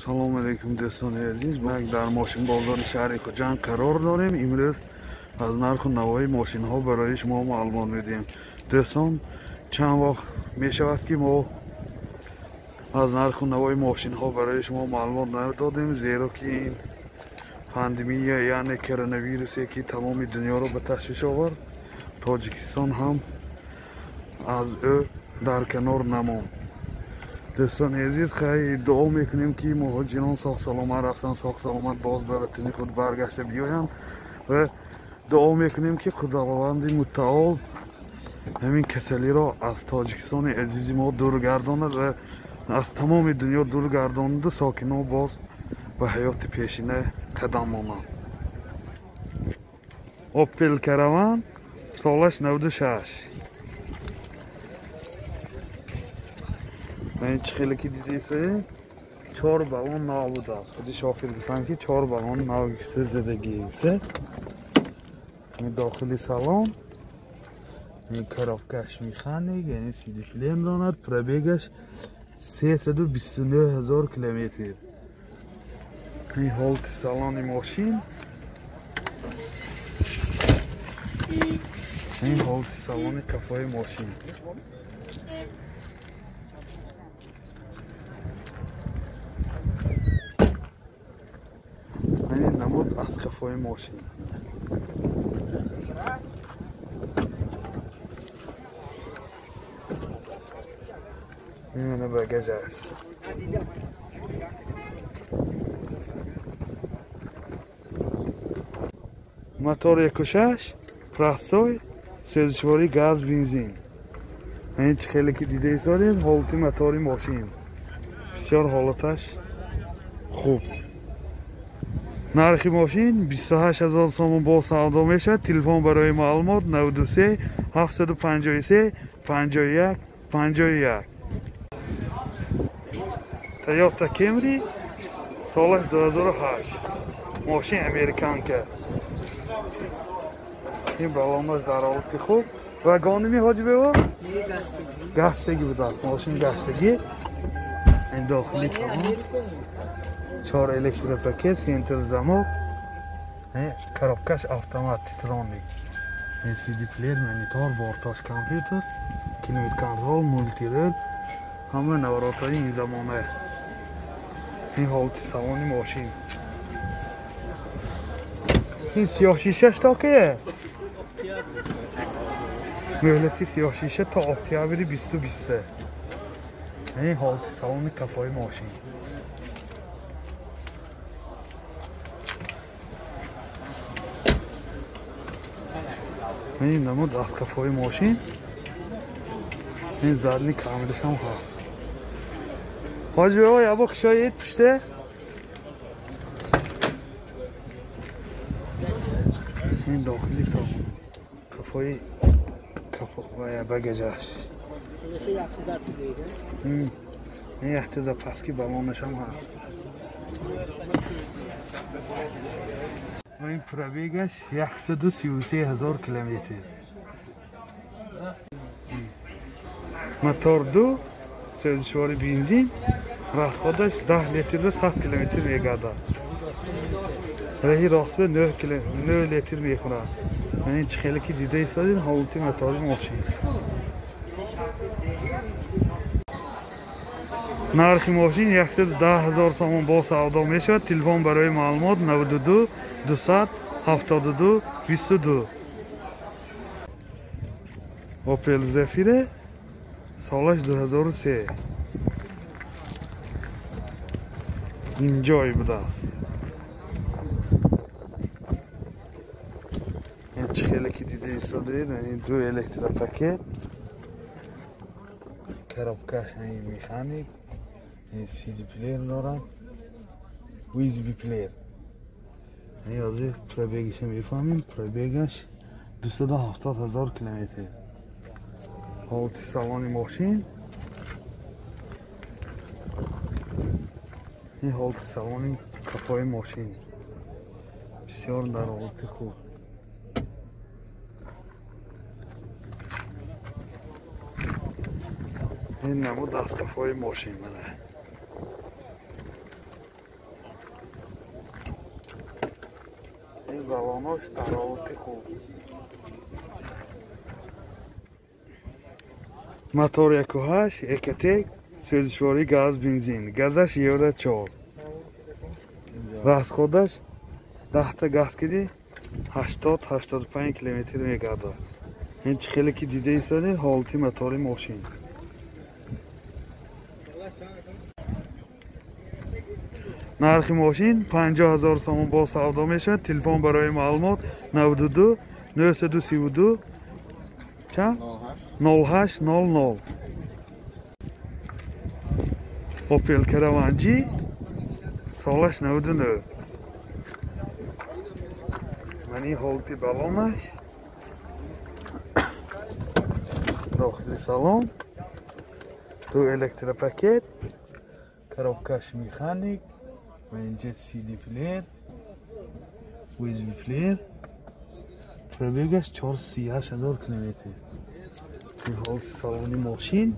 Салом алейкум дӯстони азиз. Мо дар мошинбозори шаҳри Хуҷанд қарор дорем. Имрӯз аз нарху навои мошинҳо барои шумо маълумот медиҳем. Дӯстон, чанд вақт мешавад ки мо аз нарху навои мошинҳо барои шумо маълумот надодем, зеро ки ин пандемия, яъне коронавирусе ки тамоми дунёро ба ташвиш овард, Тоҷикистон ҳам аз ӯ дар канор намонд. Дӯстони азиз, хай дуо мекунем ки муҳоҷирон соғ саломат рафтан, соғ саломат боз ба ватани худ баргашта биёянд ва дуо мекунем ки Худованди мутаол ҳамин касалиро аз Тоҷикистони азизи мо дур гардонад ва аз тамоми дунё дур гардонаду сокинон боз ба ҳаёти пешина қадам монанд. Опел Караван солаш 96. Ман чӣ хеле ки дидесед, 4 баллон нав будааст. Худи шофир гуфтанд ки 4 баллон нав задагӣ гуфта. Ин дохили салон, ин коробкаш механик, яъне CD плеер дорад, пробегаш 329 ҳазор километр. Ин ҳолати салони мошин, ин ҳолати салони кафои мошин. Намуд аз қафои мошин. Ин багаж аст. Мотор 1.6, простой, сӯзишворӣ газ, бензин. Ин чӣ хеле ки дида истодем, ҳолати мотори мошин бисёр ҳолаташ хуб. Нархи мошин 28 ҳазор сомон бо савдо мешавад. Телефон барои маълумот 93 753 51 51. Toyota Camry солаш 2008. Мошин американка. Ин балонаш дар ҳолати хуб. Вагони ҳоҷи бево? Гаштагӣ будааст. Мошин гаштагӣ. Ин дохили салон. 4 электропакет, центр замок, коробкаш автомат, титроник, CD плеер, монитор, борташ компютер, климат контрол, мультирул, ҳама наворотҳои ин замона. Ин ҳолати салони мошин. Ин сиёҳшишаш то кие? Муҳлати сиёҳшиша то октябри 2023. Ин ҳолати салони кафои мошин. Ин намуд аз кафои мошин. Ин задни камераш ҳам ҳаст. Ҳоҷи бобо, ябо хушоед пуште? Ин дохили салон. Кафои багажаш. Ин якта запаски балонаш ҳам ҳаст. Ин пробегаш 133 ҳазор километр. Мотор 2, сӯзишвори бензин, расходаш 10 литрда 100 километр мегардад. Раҳи ростба 9 литр мехӯрад. Ин чӣ хеле ки дида истодед, ҳолати мотори мошин. Нархи мошин 110 ҳазор сомон бо савдо мешавад. Телефон барои маълумот 92 272 22. Opel Zafira солаш 2003. Инҷой будааст. Ин чӣ хеле ки дида истодед, ин ду электропакет, коробкаш ин механик, ин CD плеер дорад, USB плеер. Ин ҳозир пробегиша мефаҳмем. Пробегаш 270 ҳазор километр. Ҳолати салони мошин. Ин ҳолати салони кафои мошин бисёр дар ҳолати хуб. Ин намуд аз кафои мошин мана. Ин балонош дар ҳолати хуб. Мотор 1.8 Ecotec, сӯзишвории газ бензин. Газаш Евро 4. Расходаш 10 газ киди 80-85 километр мегардад. Ин чӣ хеле ки дида истодед ҳолати мотори мошин. Нархи мошин 50 000 сомон бо савдо мешавад. Телефон барои маълумот 92 932 чанд 08 00. Opel Caravan G солаш 99. Мани ҳолати балонаш. Дохили салон ду электропакет, коробкаш механик ва инҷа CD плеер, USB плеер. Пробегаш 438 000 километр. Ин ҳолати салони мошин.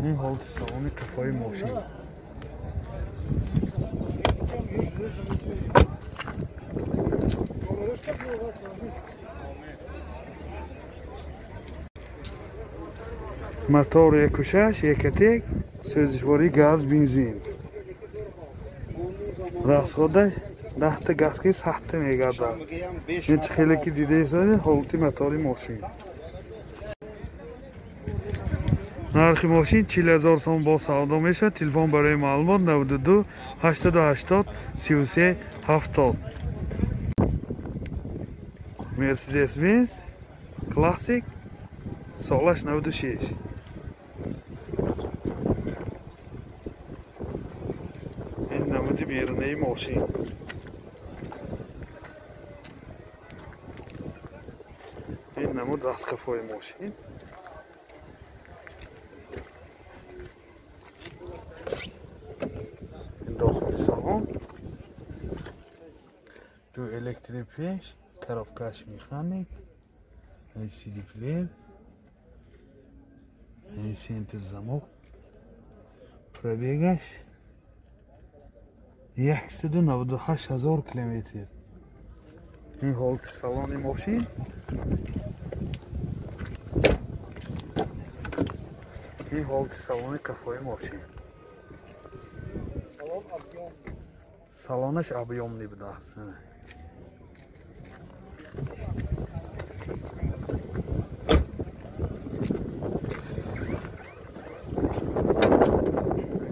Ин ҳолати салони қафои мошин. Мотор 1.6 Ecotec, сӯзишвории газ бензин. Расходаш 10 газ ки 100 мегардад. Ин чӣ хеле ки дида истодед ҳолати мотори мошин. Нархи мошин 40 000 сомон бо савдо мешавад. Телефон барои маълумот 92 880 33 70. Mercedes-Benz Classic солаш 96. Ин намуди берунаи мошин. Ин намуд аз қафои мошин. Дохили салон ду электрипеш, коробкаш механик, CD плеер, центр замок. Пробегаш 198 000 километр. Ин ҳолати салони мошин. Ин ҳолати салони қафои мошин. Салонаш объёмный будааст.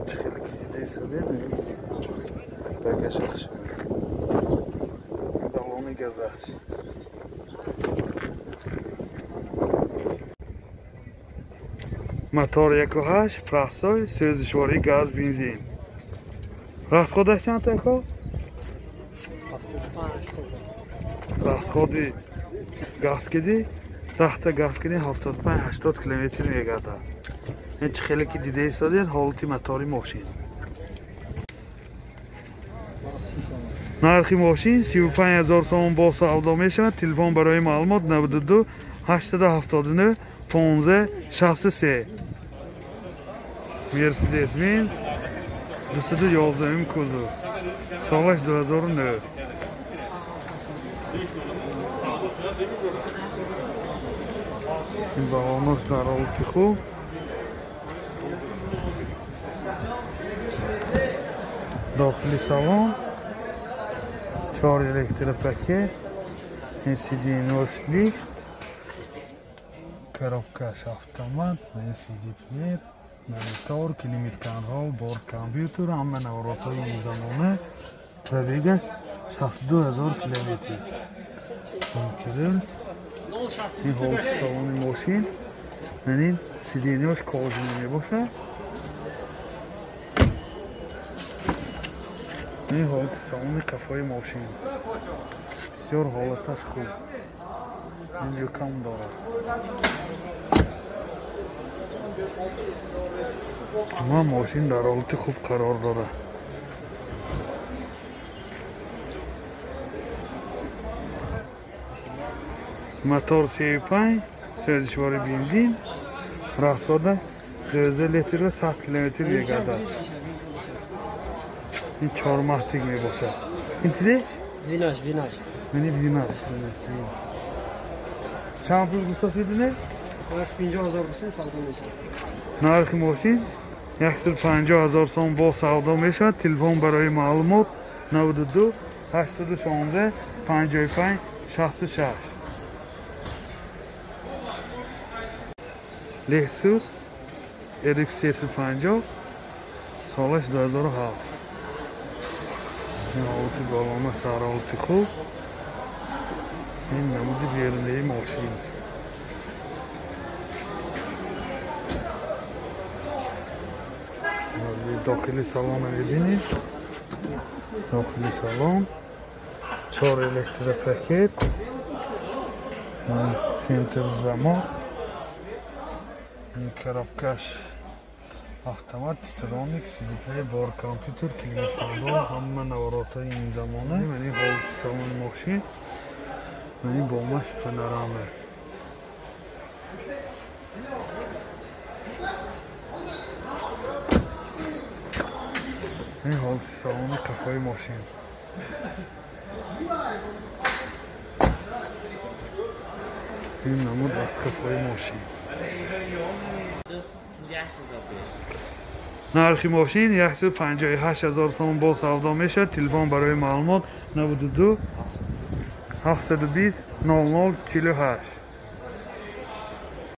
Хеле ки дида истодед, багажаш, балони газаш. Мотор 1.8 простой, сӯзишвории газ бензин. Расходаш чанд тако? Расходи газ киди 10 газ киди 75-80 километр мегардад. Ин чӣ хеле ки дида истодед ҳолати мотори мошин. Нархи мошин 35 000 сомон бо савдо мешавад. Телефон барои маълумот 92 879 15 63. Mercedes-Benz 211 кузов, солаш 2009. Ин балонош дар ҳолати хуб. Дохили салон 4 электропакет, CD лифт, коробкаш автомат, CD плеер, монитор, климат-контрол, борт компютер, ҳама наворотҳои ин замона. Пробега 62 000 километр. Ин ҳолати салони мошин. Ин сиденьяш кожаный мебошад. Ин ҳолати салони қафои мошин. Бисёр ҳолаташ хуб. Ин люкам дорад. Ма мошин дар ҳолати хуб қарор дорад. Мотор 35, сӯзишвори бензин, расхода 12 литр ва 100 километр мегардад. ин чормахтик мебошад. Ин чизеш? Винаш, винаш. Мени винаш. Чанд пул гуфтасидине? 150 000 гуфтем, савдо мешавад. Нархи мошин 150 000 сом бо савдо мешавад. Телефон барои маълумот 92 816 55 66. Lexus RX 350 солаш 2007. Ин ҳолати балона, сарҳолати хуб. Ин намуди берундаи мошин. Дохили салона мебинед. Дохили салон чор электропакет, центр замок, ин коробкаш автомат, титроник, CD бор компютер, климат-контрол, ҳама наворотҳои ин замона. Мани ҳолати салони мошин, мани бомаш панорама. Ин ҳолати салони қафои мошин. Ин намуд аз қафои мошин. Нархи мошин 158 000 сом бо савдо мешавад. Телефон барои маълумот 92 720 00 48.